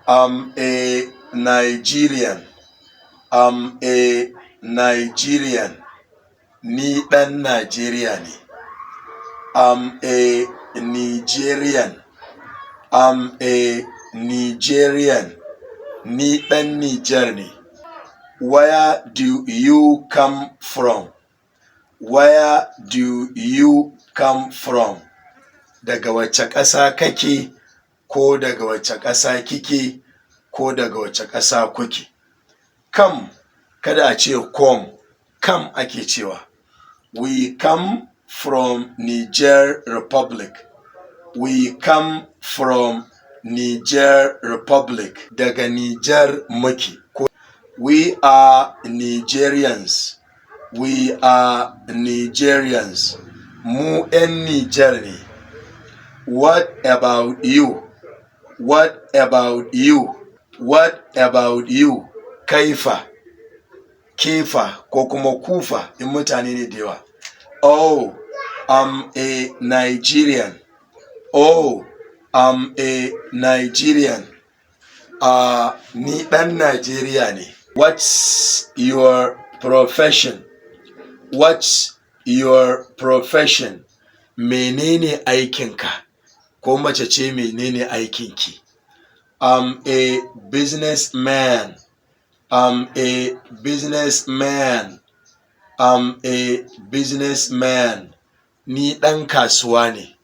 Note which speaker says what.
Speaker 1: I'm a Nigerian. I'm a Nigerian. Ni ɗan Najeriya ne. I'm a Nigerian. I'm a Nigerian. Ni ɗan Nijar ne. Where do you come from? Where do you come from? Daga wace ƙasa kake, ko daga wace ƙasa kike, ko daga wace ƙasa kuke? Come, kada a ce kom, come ake cewa. We come from Niger Republic. We come from Niger Republic. Daga Nijar muke. We are Nigerians. We are Nigerians. Mu 'yan Nijar ne. What about you? What about you? What about you? Kai fa, ke fa, ko kuma ku fa in mutane ne da yawa. Oh, I'm a Nigerian. Oh, I'm a Nigerian. Ni ɗan Najeriya ne. What's your profession? What's your profession? Menene aikinka? Ko mace ce, menene aikinki? I'm a businessman. I'm a businessman. I'm a businessman. Ni ɗan kasuwa ne.